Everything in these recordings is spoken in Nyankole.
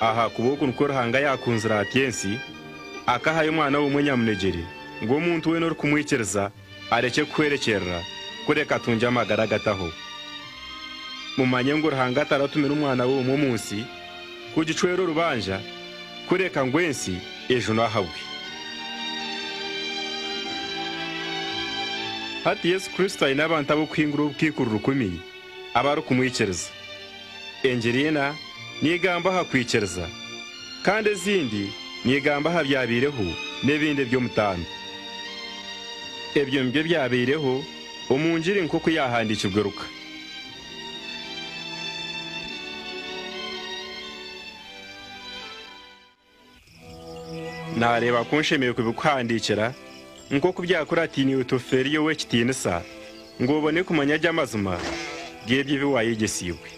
Ahakuba oku nikwo Ruhanga yaakunzire ati ensi, akahayo Omwana we omwe nyamunegyere, ngu omuntu weena orikumwikiriza arekye kuhwerekyerera, kureka atungye amagara agatahwaho. Mumanye ngu Ruhanga taratumire Omwana we omwe omu nsi kugicwera orubanja, kureka ngu ensi ejunwe ahabwe. Hati Yesu Kristo aine abantu ab'okuhingura obukaikuru rukumi abarikumwikiriza. Engiri ena neegamba aha kwikiriza, kandi ezindi neegamba aha byabaireho n'ebindi eby'omutaano. Ebyo nibyo byabaireho omu ngiri nk'oku yaahandiikirwe Luka. Naareeba ku nshemereire kubikuhandiikira, nk'oku byakuratiiniwe Tofeeriyo ow'ekitiinisa, ngu obone kumanya gye amazima g'ebyo ebi waayegyesiibwe.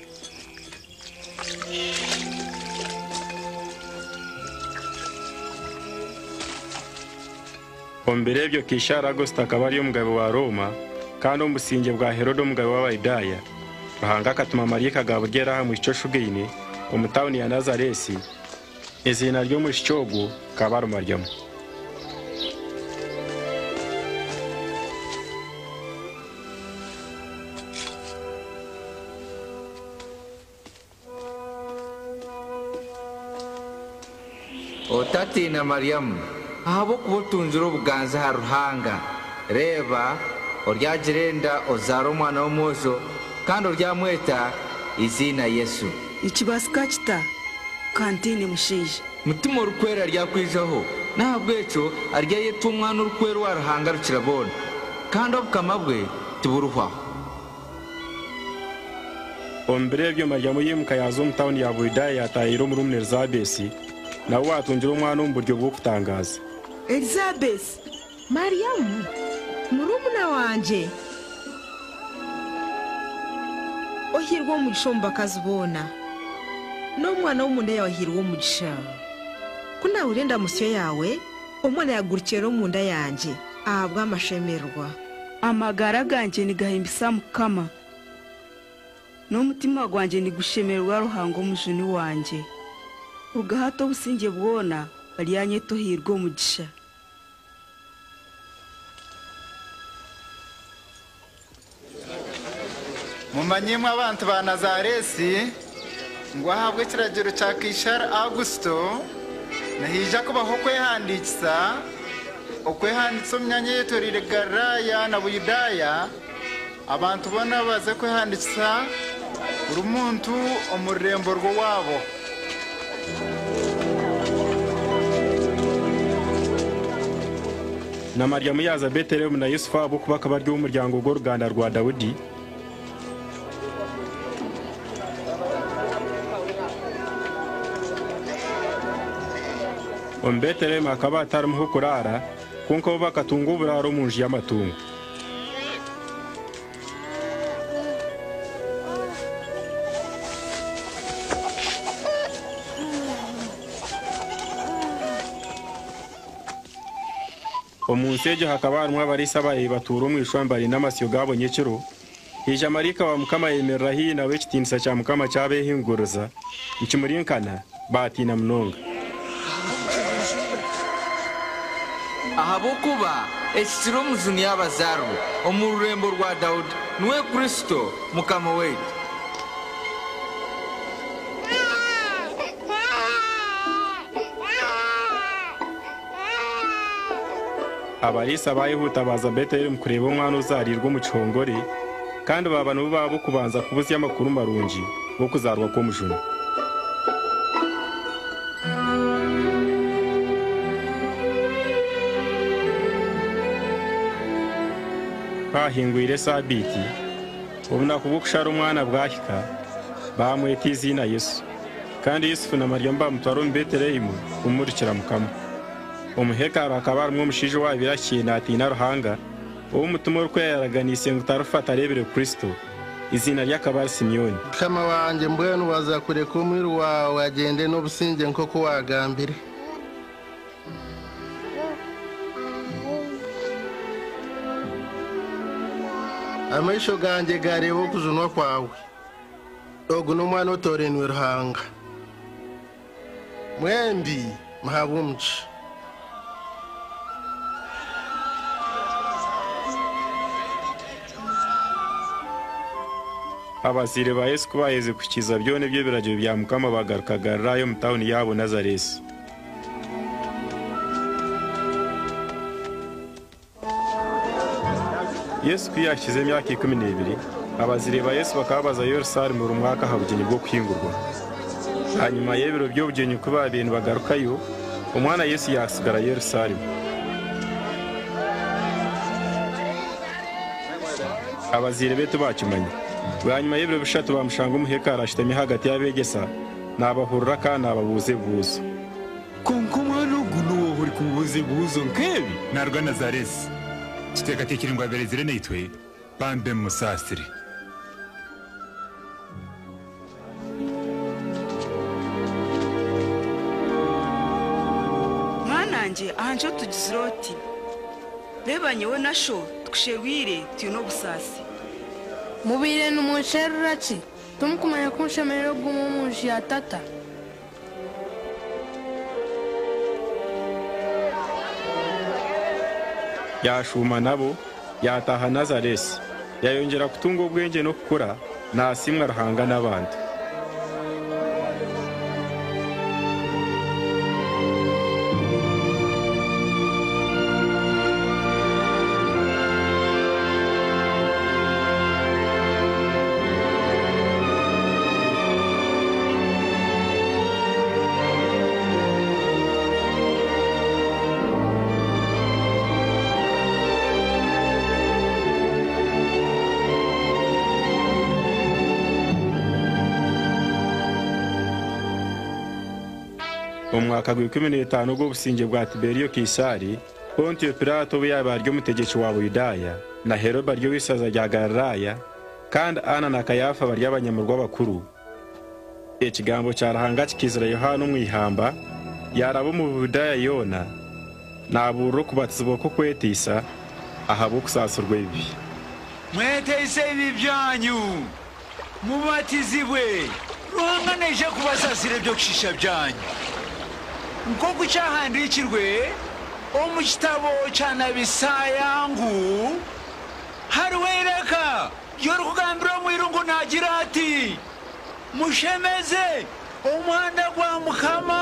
Omu biro ebyo Kaisaari Augusto akaba ari omugabe wa Rooma, kandi omu busingye bwa Herode omugabe w'Abayudaaya, Ruhanga akatuma maraika Gaaburieli aha mwishiki oshugaine omu tauni ya Nazareesi, Eiziina ry'omwishiki ogwo rikaba ari Mariamu. Otatiina Mariamu, ahabw'okuba otungire obuganzi ahari Ruhanga. Reeba, oryagira enda ozaare omwana w'omwojo, kandi oryamweta eiziina Yesu. Nikibaasika kita Ka ntiine mushaija. Mutima Orikwera aryakwijaho, n'ahabw'ekyo aryayetwa Omwana Orikwera owa Ruhanga Rukira-boona, kandi obukama bwe tiburihwaho. Omu biro ebyo Mariamu yaimuka yaaza omu tauni ya Buyudaaya yaataayaira omurumuna Elizaabeesi, nawe waatungire omwana omu buryo bw'okutangaaza. Elizaabeesi! Mariamu, murumuna wangye! Ohairwe omugisha omu bakazi boona, n'omwana w'omunda yaawe ahairwe omugisha. Ku naahurira endamutsyo yaawe, omwana yaagurukyeera omunda yangye ahabw'amashemererwa. Amagara gangye nigahimbisa Mukama, n'omutima gwangye nigushemererwa Ruhanga Omujuni wangye. Kuruga hati obusingye bwona baryanyeta ohairwe omugisha. Mumanye imwe abantu ba Nazareesi, ngu ahabw'ekiragiro kya Kaisari Augusto, nihaija kubaho okwehandiikisa, okwehandiikisa omu myanya eyetooroire Galilaaya na Buyudaaya, abantu boona baze kwehandiikisa, buri muntu omu rurembo rw'owaabo. Na Mariamu yaaza Betelehemu na Yosefu ahabw'okuba akaba ari ow'omuryango gw'oruganda rwa Daudi. Omu Betelehemu hakaba hatarimu h'okuraara, kwonka bo bakatunga oburaaro omu nju y'amatungo. Omu nsi egyo hakaba harimu abariisa abaabaire batuura omu ishwa nibarinda amasyo gaabo nyekiro. Haija maraika wa Mukama ayemerera haihi nabo ekitiinisa kya Mukama kyabeehinguririza, nikimurinkana, baatiina munonga. Ahabw'okuba eki kiro Omujuni yaabazaarwa omu rurembo rwa Daudi, niwe Kristo Mukama waitu. Abariisa baayehuuta baaza Betelehemu kureeba omwana ozaariirwe omu kihongore, kandi baaba nibo baaba ab'okubanza kubuzya amakuru marungi g'okuzaarwa kw'Omujuni. Ku haahingwire esaabiiti, obunaku bw'okushara omwana bwahika, baamweta eiziina Yesu. Kandi Yusufu na Mariamu baamutwara omu Betelehemu kumumurikira Mukama. Omu hekalu hakaba harimu omushaija owaabaire ahikire naatiina Ruhanga, ou Mutima Orikwera yaaraganiise ngu tarifa atareebire Kristo. Eiziina rye akaba ari Simeoni. Mukama wangye, mbwenu waaza kureka omwiru waawe agyende n'obusingye nk'oku waagambire. Amaisho gangye gaareeba okujunwa kwawe. Ogu n'omwana otoorainwe Ruhanga. Mwembi muhabwe omugisha. Abazaire ba Yesu ku baaherize kuhikiiriza byona eby'ebiragiro bya Mukama bagaruka Galilaaya omu tauni yaabo Nazareesi. Yesu ku yaahikize emyaka 12, abazaire ba Yesu bakaba baza Yerusaalemu buri mwaka aha bugyenyi bw'Okuhingurwa. Ahanyima y'ebiro by'obugyenyi ku baabaire nibagarukayo, omwana Yesu yaasigara Yerusaalemu. Abazaire be tibaakimanya. Bwanyima y'ebiro 3 baamushanga omu hekalu ashutami ahagati y'abeegyesa, naabahurira kandi naababuuza ebibuuzo. Kwonka omwana ogu n'ow'oha orikumubuuza ebibuuzo nk'ebi? Naaruga Nazareesi. Kiteekateekire ngu abeerezire naitwe, bambe mumusaasire. Mwanangye aha nkyo tugizire oti, Reeba nyowe na sho tukusherwire twine obusaasi. Mubaire nimunsherura ki? Timukumanya ku nshemereire kuguma omu nju ya Tata? Yaashuuma nabo, yaataaha Nazareesi, yaayongyera kutunga obwengye n'okukura, naasiimwa Ruhanga n'abantu. Omu mwaka gwa 15 ogw'obusingye bwa Tiberiyo Kaisaari, Pontio Pilaato obu yaabaire ari omutegyeki wa Buyudaaya, na Herode ari ow'eishaza rya Galilaaya, kandi Ana na Kayaafa bari abanyamurwa abakuru, ekigambo kya Ruhanga kikaizira Yohaana omu ihamba, yaaraba omu Buyudaaya yoona, naabuurira okubatizibwa kw'okweteisa ahabw'okusaasirwa ebibi. Mweteise ebibi byanyu, mubatizibwe, Ruhanga naija kubasaasira eby'okushiisha byanyu. Nk'oku kyahandiikirwe omu kitabo kya nabi Isaaya ngu, Hariho eiraka ry'orikugambira omu irungu naagira ati, Mushemeze omuhanda gwa Mukama,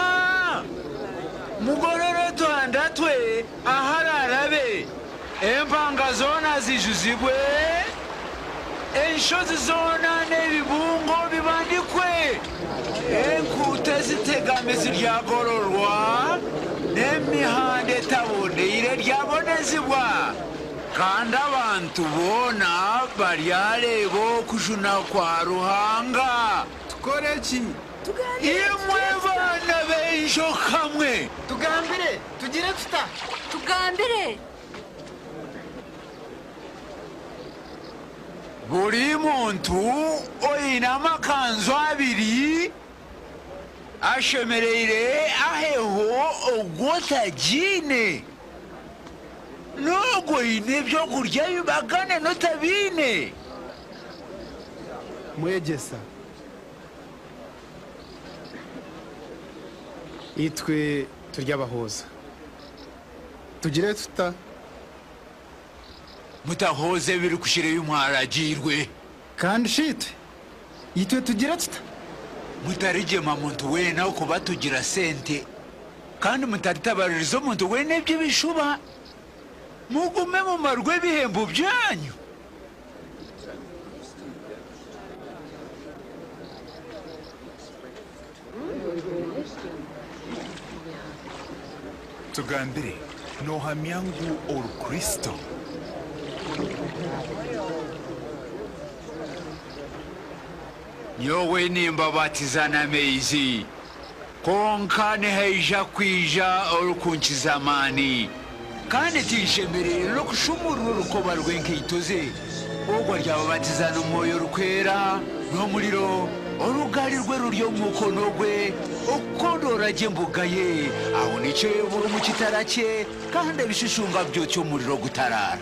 mugorore otuhanda twe ahu araarabe, empanga zoona zijuzibwe, enshozi zoona n'ebibungo bibandikwe, enkuuto ezitegami ziryagororwa, n'emihanda etaboneire eryabonezibwa, kandi abantu boona baryareeba okujuna kwa Ruhanga. Tukore ki? Imwe baana b'enjoka mwe! Tugambire, tugire tuta? Tugambire! Buri muntu oine amakanzu abiri ashemereire aheho ogwo otagiine, n'ogwo oine ebyokurya abibagane n'otabiine. Mwegyesa, itwe turi abahooza. Tugire tuta? Mutahooza ebirikukira ebi mwaragiirwe. Kandi shi itwe? Itwe tugire tuta? Mutarigyema muntu weena okubatugira sente, kandi mutaritabaririza omuntu weena eby'ebishuba. Mugume mumarwe ebihembo byanyu. Tugambire, noohamya ngu ori Kristo? Nyowe nimbabatiza n'amaizi, kwonka nihaija kwija orikunkiza amaani, kandi tinshemereire n'okushumuurura orukoba rw'enkaito ze. Ogwo aryababatiza n'Omwoyo Orikwera n'omuriro, orugari rwe ruri omu mukono gwe okukondoora gye embuga ye, ahunikye oburo omu kitara kye, kandi ebishushunga abyokye omuriro ogutaraara.